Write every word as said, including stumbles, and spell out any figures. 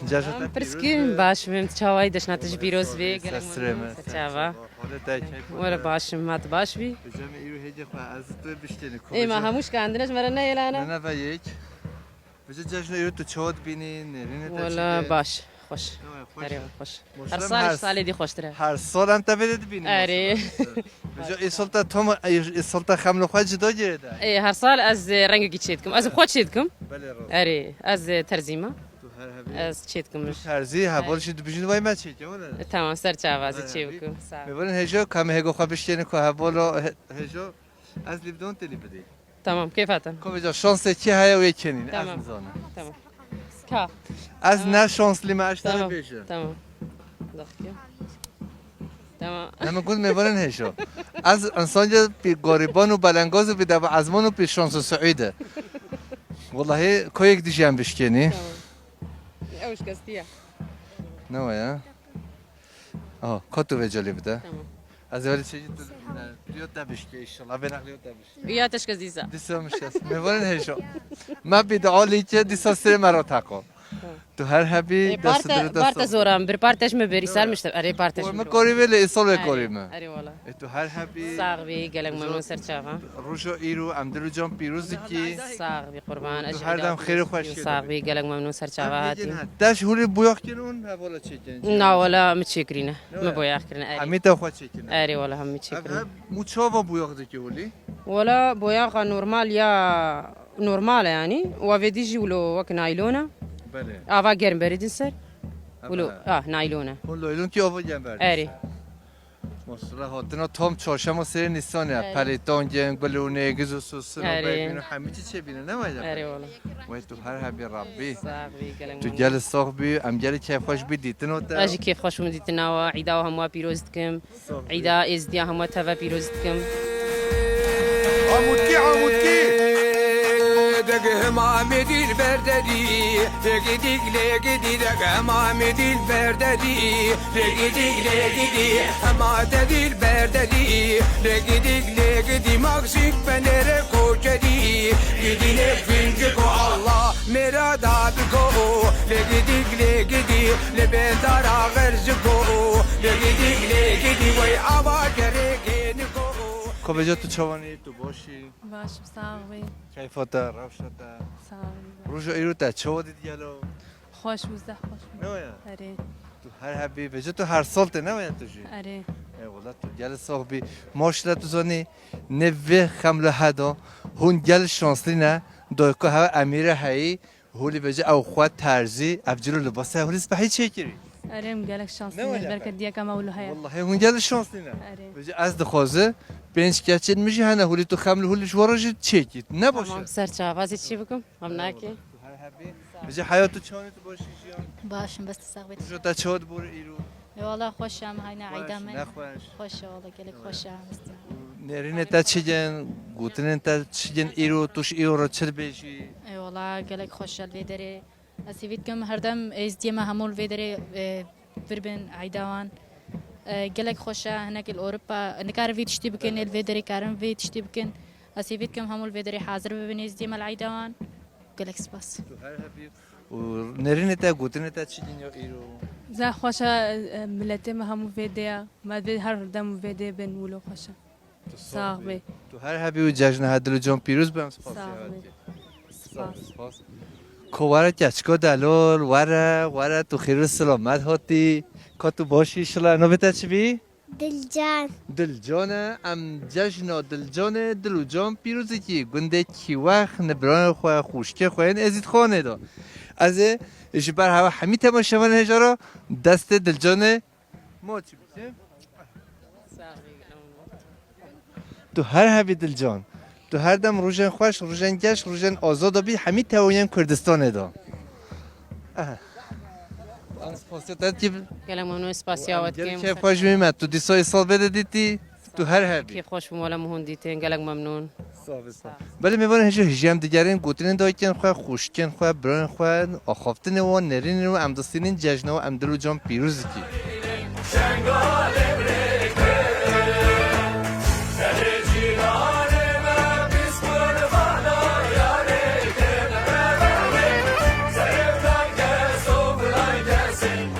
Cejna te Em, pîroz pirskin be. Baş bim, çawayî deşna te ji pîroz bê, gelek Sestirê memnun, me, ser çava. Xwedê te keyf Were bide. Baş im, ma tu baş bî. Ji me îro hêdî xwe ez tu biştêne Ê, ma komîja. Hemû şikandine ji me re neyêlane. Ne, ne ve yek. Vêca cejna îro tu çawa dibînî, nêrînê te çi Wala ye? Baş, xweş. Ne ve xweş. Erê, xweş. Her sal ji salê dî xweştir e. Her sal em te vê de dibînî. Erê. Maşallah. Vêca îsal te tam, îsal te xemlo xwe cida girêde. Ê, her sal ez, e, rengekî çêdikim. Ez bi xwe çêdikim. Belê rast. Erê, ez, e, terzî me. Tu her hebî. Ez çêdikim. Tu terzî, heval Erê. Jî dibijin vay me çêke, wala? E, tamam, ser çava, ez Her çê hebî. Bikim. Sağ ol. Mêvarin hêjo, kam hêgo xwe biştêne ku hevalo he-, hêjo, ez lîvdon tê lî bidî. Tamam, kêfa te. Komîja şansê kî heye wê kenîn, ez Tamam. Nizanim. Tamam. Ka. Ez Tamam. Ne şanslî me, ez te Tamam. Bêjim. Tamam. Dakika. Tamam. Ne min got mêvarin hêşo. Ez insanca pî goriban û belengaz û pî deva ezman û pî şans û suîde. Wallahî koyek dijî em bişkenî. Tamam. Ew şikestiye. Ne waya? Aha, ka tu vê celî bide. Tamam. Ez ê welî çêjî tu, ne, riyo te bişkê, inşallah, vê nexliyo te bişkê. Ya teşkez dîsa. Dîsa mişkes. Mêvarin hêşo. Me bî de alî ke dîsa sirê me ra teqo. Tamam. Tu her hebî, E, dest parte, diri dest parte ol. Zoran, bir parte ji me berî Yo, ser yo. Mişte, erê parte ji Ol me. Me korî vê lê îsal vê korî me. Erê wala. E, tu her hebî. Sax bî, gelek memnûn ser çava. Roja îro em dil û can pîroz dikî. Sax bî qurban. Tu ez her dem xêr û xweş Sax bî, gelek memnûn ser çava hatî. Te ji hûlî boyax kirin û hevala çêkirin? Na wala, min çêkirîne. Ne Min wala? Boyax kirine, erê. Hemî te xwe çêkirin? Erê wala, hemî Ev çêkirin. Hem mû çava boyax dike hûlî? Wala boyaxa normal ya, normal e yanî. Wa vê dî jî wilo wek naylon e. Belê. Ava germ berî din ser. Wilo, ah, naylon e. Hûn naylon ki ava germ berî Erê. Ser. Mesela hatina tam çarşema serê Nîsanê, Erê. Pelê tangên, gulûnê, giz û sosin û Erê. Beybîn û hemî çi çêbîne, ne wayda? Erê wala. Wey tu her hebî Rabbî. Sax bî, gelek Tu memnun. Gel sax bî, em gelî keyfxweş bî dîtina te. Ez jî keyfxweş bûm dîtina we, îda we hemû pîroz dikim. Sax bî. Îda êzdiya hemû teve pîroz dikim. Amûtkî, amûtkî. Degihim amê dîl berdedî. Lêgidîk lêgidî degem amê dîl berdedî. Lêgidîk lêgidî hema te dîl berdedî. Lêgidîk lêgidî maksîk penêre koçedî. Gidî lê finciko Allah mêra dadiko. Lêgidîk lêgidî lê bendara xerziko. Lêgidîk lêgidî wey ava gerê gêniko. Ko vêca tu çawanî, tu başî? Baş im, sax bî. Keyfa te, rewşa te. Sax bî. Roja îro te çawa dît gelo? Xweş bû, zeh xweş bû. Ne waya? Erê. Tu her hebî, vêca tu her sal tê, ne waya tu jî? Erê. E, wala tu gel sax bî. Maşallah tu zanî, ne vê xemle heda, hûn gel şanslî ne, dayka hewe Emîre heyî, hûlî vêca ew xwe terzî, ev cilo libase hûlî spehî çêkirî. Erê, em gelek şanslî ne, belke diyeka me wilo heye. Wallahî hûn gel şanslî ne. Erê. Vêca ez dixwazi, pênc keçên min jî hene, hûlî tu xemle hûlî ji wara jî çêkî. Ne baş e? Tamam, ser çava, ez ê çi bikim? Em nake. Tu her hebî. Vêca heya tu çawanî, tu başî jiyan? Baş im, bes tu sax bî. Roja te çawa diborî îro? E, wala xweş e, em hayne Xweş, eyda me. Ne xweş? Xweş e, wala gelek xweş e. Nêrînê te çi cin, gotinên te çi cin îro, tu ji îro re çi dibêjî? E, wala gelek xweş e li vê derê. Ez hêvî dikim her dem êzdiyê me hemû li vê derê, e, vir bin eyda wan. E, gelek xweş e, hinekî li Ewropa nikarin vê tiştî bikin, ê li vê derê karin vê tiştî bikin. Ez hêvî dikim hemû li vê derê hazir bibin êzdiyê me li eyda wan. Gelek spas. Tu her hebî û nêrînê te, gotinê te çi cin ya îro? Zeh xweş e, e, miletê me hemû vê dê ye. Me vê her dem vê dê bin wilo xweş e. Tu Sax bî. Tu her hebî û cejna he dil û can pîroz be, em spasî Sax bî. Hatî. Spas. Spas. Ko were keçiko delol, were, were tu xêr û selamet hatî. Ka tu başî şila, navê te çi bî? Dilcan. Dilcan e, em cejna Dilcanê dil û can pîrozî kî gundê Kîwex, ni biranê xwe, xwişkê xwe yên Êzîdxanê de. Ez ê ji ber hewe hemî temaşevanên hêja re destê Dilcanê Ma çi biçim? Tu her hebî Dilcan. Tu her dem rojên xweş, rojên geş, rojên azad bî hemî tewaniyên Kurdistanê de. Aha. Em spasiya te dikî. Gelek memnûn, spasiya we dikim. Gelek keyf xweş bî me. Tu dîsa îsal vê de dîtî. Tu her hebî. Keyf xweş bûm, wele min hûn dîtin, gelek memnûn. Sax bî, sax. Belê mêvanên hêja hêjî em digerên gotinên dayikên xwe, xwişkên xwe, birayên xwe, axaftinê wan, nêrînên wan, em distînin cejna wan, em dil û can pîroz dikî. Sing